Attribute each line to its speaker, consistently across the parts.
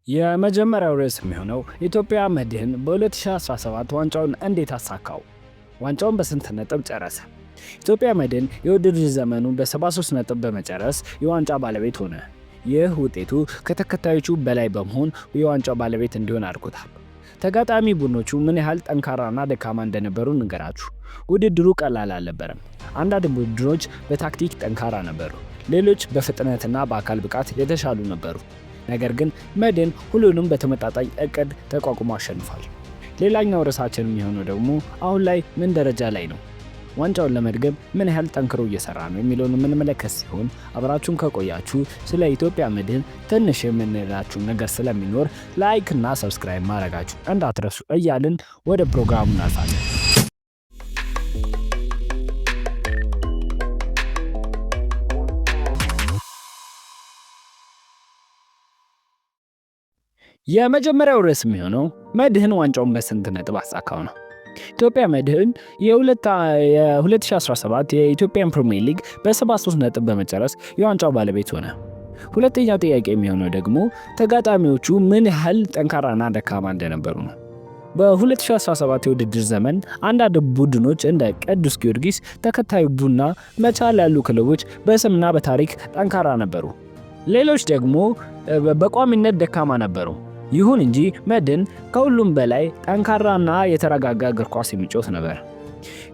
Speaker 1: የመጀመሪያው ርዕስ የሚሆነው ኢትዮጵያ መድህን በ2017 ዋንጫውን እንዴት አሳካው? ዋንጫውን በስንት ነጥብ ጨረሰ? ኢትዮጵያ መድን የውድድር ዘመኑን በ73 ነጥብ በመጨረስ የዋንጫ ባለቤት ሆነ። ይህ ውጤቱ ከተከታዮቹ በላይ በመሆን የዋንጫው ባለቤት እንዲሆን አድርጎታል። ተጋጣሚ ቡድኖቹ ምን ያህል ጠንካራና ደካማ እንደነበሩ እንገራችሁ። ውድድሩ ቀላል አልነበረም። አንዳንድ ቡድኖች በታክቲክ ጠንካራ ነበሩ፣ ሌሎች በፍጥነትና በአካል ብቃት የተሻሉ ነበሩ። ነገር ግን መድን ሁሉንም በተመጣጣኝ እቅድ ተቋቁሞ አሸንፏል። ሌላኛው ርዕሳችን የሚሆነው ደግሞ አሁን ላይ ምን ደረጃ ላይ ነው፣ ዋንጫውን ለመድገም ምን ያህል ጠንክሮ እየሰራ ነው የሚለውን የምንመለከት ሲሆን፣ አብራችሁን ከቆያችሁ ስለ ኢትዮጵያ መድን ትንሽ የምንላችሁ ነገር ስለሚኖር like እና subscribe ማድረጋችሁ እንዳትረሱ እያልን ወደ ፕሮግራሙ እናልፋለን። የመጀመሪያው ርዕስ የሚሆነው መድህን ዋንጫውን በስንት ነጥብ አሳካው ነው። ኢትዮጵያ መድህን የ2017 የኢትዮጵያን ፕሪሚየር ሊግ በ73 ነጥብ በመጨረስ የዋንጫው ባለቤት ሆነ። ሁለተኛው ጥያቄ የሚሆነው ደግሞ ተጋጣሚዎቹ ምን ያህል ጠንካራና ደካማ እንደነበሩ ነው። በ2017 የውድድር ዘመን አንዳንድ ቡድኖች እንደ ቅዱስ ጊዮርጊስ፣ ተከታዩ ቡና፣ መቻል ያሉ ክለቦች በስምና በታሪክ ጠንካራ ነበሩ። ሌሎች ደግሞ በቋሚነት ደካማ ነበሩ። ይሁን እንጂ መድን ከሁሉም በላይ ጠንካራና የተረጋጋ እግር ኳስ የሚጫወት ነበር።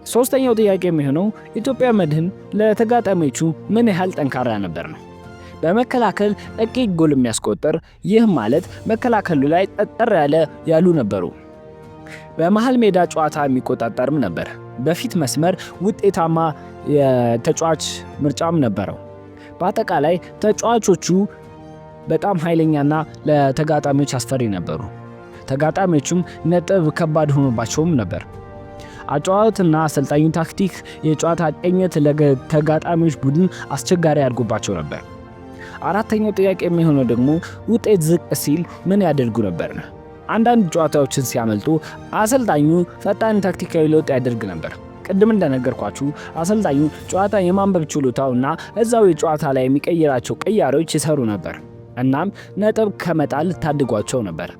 Speaker 1: ሶስተኛው ጥያቄ የሚሆነው ኢትዮጵያ መድህን ለተጋጣሚዎቹ ምን ያህል ጠንካራ ነበር ነው። በመከላከል ጥቂት ጎል የሚያስቆጥር፣ ይህ ማለት መከላከሉ ላይ ጠጠር ያሉ ነበሩ። በመሃል ሜዳ ጨዋታ የሚቆጣጠርም ነበር። በፊት መስመር ውጤታማ የተጫዋች ምርጫም ነበረው። በአጠቃላይ ተጫዋቾቹ በጣም ኃይለኛና ለተጋጣሚዎች አስፈሪ ነበሩ። ተጋጣሚዎቹም ነጥብ ከባድ ሆኖባቸውም ነበር። አጨዋወትና አሰልጣኙ ታክቲክ የጨዋታ ቅኝት ለተጋጣሚዎች ቡድን አስቸጋሪ አድርጎባቸው ነበር። አራተኛው ጥያቄ የሚሆነው ደግሞ ውጤት ዝቅ ሲል ምን ያደርጉ ነበር? አንዳንድ ጨዋታዎችን ሲያመልጡ አሰልጣኙ ፈጣን ታክቲካዊ ለውጥ ያደርግ ነበር። ቅድም እንደነገርኳችሁ አሰልጣኙ ጨዋታ የማንበብ ችሎታውና እዛው የጨዋታ ላይ የሚቀይራቸው ቅያሬዎች ይሰሩ ነበር። እናም ነጥብ ከመጣል ታድጓቸው ነበር።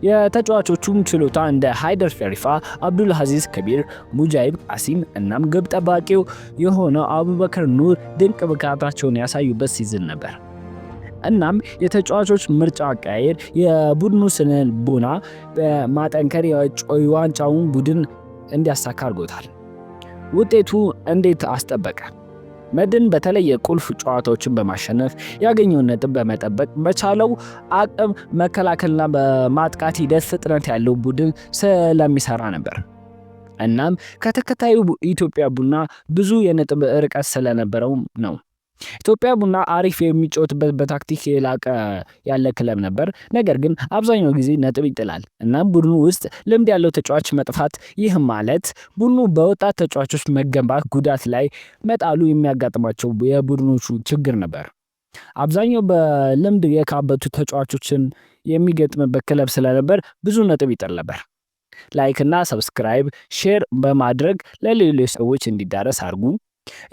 Speaker 1: የተጫዋቾቹም ችሎታ እንደ ሃይደር ሸሪፋ፣ አብዱል አዚዝ ከቢር፣ ሙጃሂብ ቃሲም እናም ግብ ጠባቂው የሆነው አቡበከር ኑር ድንቅ ብቃታቸውን ያሳዩበት season ነበር። እናም የተጫዋቾች ምርጫ አቀያየር የቡድኑ ስነ ልቦና በማጠንከር የዋንጫውን ቡድን እንዲያሳካ አድርጎታል። ውጤቱ እንዴት አስጠበቀ? መድን በተለይ የቁልፍ ጨዋታዎችን በማሸነፍ ያገኘውን ነጥብ በመጠበቅ በቻለው አቅም መከላከልና በማጥቃት ሂደት ፍጥነት ያለው ቡድን ስለሚሰራ ነበር። እናም ከተከታዩ ኢትዮጵያ ቡና ብዙ የነጥብ ርቀት ስለነበረው ነው። ኢትዮጵያ ቡና አሪፍ የሚጫወትበት በታክቲክ የላቀ ያለ ክለብ ነበር። ነገር ግን አብዛኛው ጊዜ ነጥብ ይጥላል። እናም ቡድኑ ውስጥ ልምድ ያለው ተጫዋች መጥፋት፣ ይህ ማለት ቡድኑ በወጣት ተጫዋቾች መገንባት ጉዳት ላይ መጣሉ የሚያጋጥማቸው የቡድኖቹ ችግር ነበር። አብዛኛው በልምድ የካበቱ ተጫዋቾችን የሚገጥምበት ክለብ ስለነበር ብዙ ነጥብ ይጥል ነበር። Like እና subscribe፣ share በማድረግ ለሌሎች ሰዎች እንዲዳረስ አድርጉ።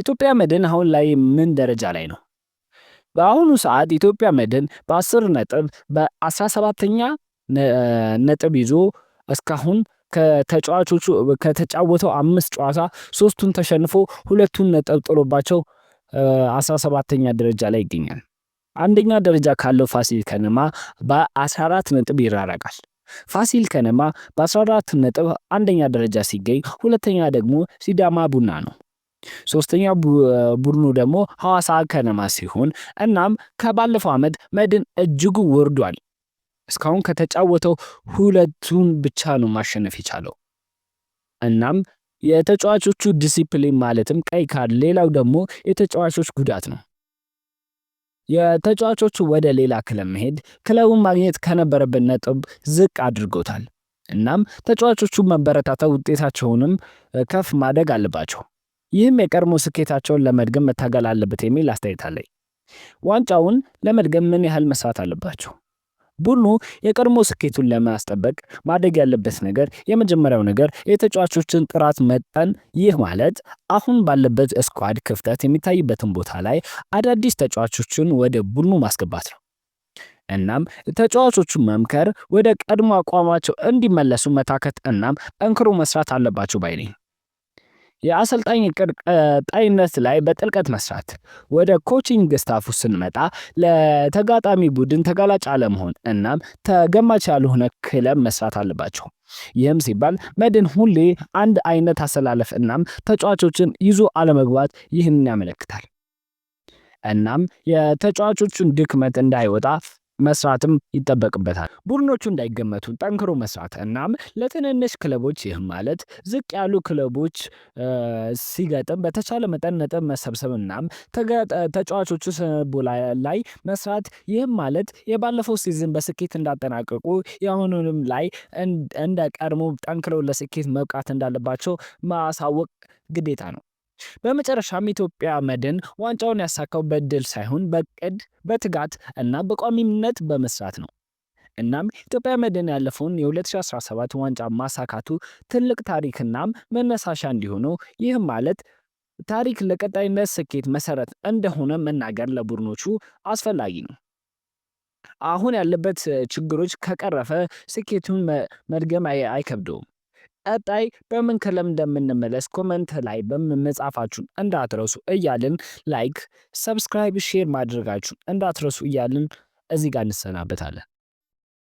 Speaker 1: ኢትዮጵያ መድን አሁን ላይ ምን ደረጃ ላይ ነው? በአሁኑ ሰዓት ኢትዮጵያ መድን በ10 ነጥብ በ17ኛ ነጥብ ይዞ እስካሁን ከተጫዋቾቹ ከተጫወተው አምስት ጨዋታ ሶስቱን ተሸንፎ ሁለቱን ነጥብ ጥሎባቸው 17ኛ ደረጃ ላይ ይገኛል። አንደኛ ደረጃ ካለው ፋሲል ከነማ በ14 ነጥብ ይራራቃል። ፋሲል ከነማ በ14 ነጥብ አንደኛ ደረጃ ሲገኝ፣ ሁለተኛ ደግሞ ሲዳማ ቡና ነው። ሶስተኛ ቡድኑ ደግሞ ሐዋሳ ከነማ ሲሆን እናም ከባለፈው ዓመት መድን እጅጉ ወርዷል። እስካሁን ከተጫወተው ሁለቱን ብቻ ነው ማሸነፍ የቻለው። እናም የተጫዋቾቹ ዲሲፕሊን ማለትም ቀይ ካርድ፣ ሌላው ደግሞ የተጫዋቾች ጉዳት ነው። የተጫዋቾቹ ወደ ሌላ ክለብ መሄድ ክለቡን ማግኘት ከነበረበት ነጥብ ዝቅ አድርጎታል። እናም ተጫዋቾቹ መበረታተው ውጤታቸውንም ከፍ ማድረግ አለባቸው። ይህም የቀድሞ ስኬታቸውን ለመድገም መታገል አለበት የሚል አስተያየት አለኝ። ዋንጫውን ለመድገም ምን ያህል መስራት አለባቸው? ቡድኑ የቀድሞ ስኬቱን ለማስጠበቅ ማድረግ ያለበት ነገር የመጀመሪያው ነገር የተጫዋቾችን ጥራት መጠን፣ ይህ ማለት አሁን ባለበት squad ክፍተት የሚታይበትን ቦታ ላይ አዳዲስ ተጫዋቾችን ወደ ቡድኑ ማስገባት ነው። እናም ተጫዋቾቹን መምከር፣ ወደ ቀድሞ አቋማቸው እንዲመለሱ መታከት እናም ጠንክሮ መስራት አለባቸው ባይ ነኝ። የአሰልጣኝ እቅድ ቀጣይነት ላይ በጥልቀት መስራት። ወደ coaching staff ኡ ስንመጣ ለተጋጣሚ ቡድን ተጋላጭ አለመሆን እናም ተገማች ያልሆነ ክለብ መስራት አለባቸው። ይህም ሲባል መድን ሁሌ አንድ አይነት አሰላለፍ እናም ተጫዋቾችን ይዞ አለመግባት ይህንን ያመለክታል። እናም የተጫዋቾቹን ድክመት እንዳይወጣ መስራትም ይጠበቅበታል። ቡድኖቹ እንዳይገመቱ ጠንክሮ መስራት እናም ለትንንሽ ክለቦች፣ ይህም ማለት ዝቅ ያሉ ክለቦች ሲገጥም በተቻለ መጠን ነጥብ መሰብሰብ እናም ተጫዋቾቹ ስነልቦና ላይ መስራት። ይህም ማለት የባለፈው season በስኬት እንዳጠናቀቁ የአሁኑንም ላይ እንደ ቀድሞ ጠንክረው ለስኬት መብቃት እንዳለባቸው ማሳወቅ ግዴታ ነው። በመጨረሻም ኢትዮጵያ መድን ዋንጫውን ያሳካው በእድል ሳይሆን በእቅድ፣ በትጋት እና በቋሚነት በመስራት ነው። እናም ኢትዮጵያ መድን ያለፈውን የ2017 ዋንጫ ማሳካቱ ትልቅ ታሪክናም መነሳሻ እንዲሆነው፣ ይህም ማለት ታሪክ ለቀጣይነት ስኬት መሰረት እንደሆነ መናገር ለቡድኖቹ አስፈላጊ ነው። አሁን ያለበት ችግሮች ከቀረፈ ስኬቱን መድገም አይከብደውም። ቀጣይ በምን ክለብ እንደምንመለስ comment ላይ በመጻፋችሁን እንዳትረሱ እያልን፣ like፣ subscribe፣ share ማድረጋችሁን እንዳትረሱ እያልን እዚህ ጋር እንሰናበታለን።